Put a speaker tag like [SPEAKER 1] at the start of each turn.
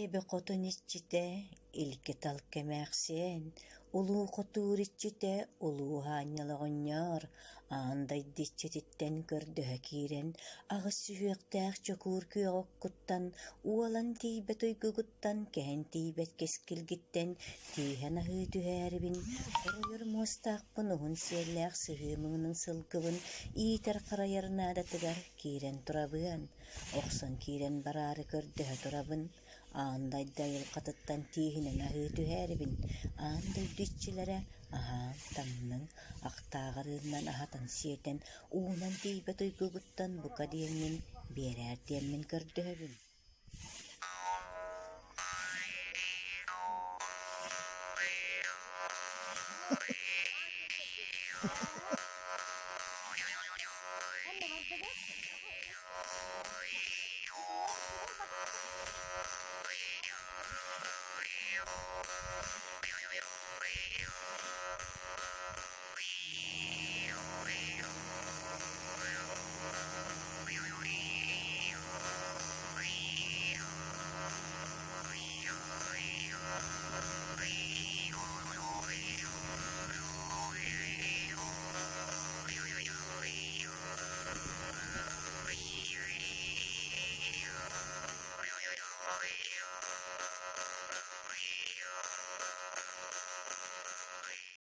[SPEAKER 1] Эбэ хотун иччитэ Илгэ Талка эмээхсиэн, Улуу хотуур иччитэ Улуу Аанньал оҕонньор, аан дайды иччититтэн көрдөһө киирэн, аҕыс сүһүөхтээх чокуур күөх оккуттан, уолан тиийбэт уйгугуттан, кэһэн тиийбэт кэскилгиттэн тииһэн аһыы түһээрибин, хоройор муостаахпын уһун сиэллээх сыһыы муҥунан сылгыбын иитэр-харайар наадатыгар киирэн турабыан, Охсон киирэн бараары көрдөһө турабын, аан дойду айылҕатыттан тииһинэн аһыы түһээрибин, аан дойду иччилэрэ аһаан, таҥныҥ, ахтааҕар ыырынан аһатан-сиэтэн, уунан тиийбэт уйгугуттан бука диэммин, биэрээр диэммин көрдөһөбүн.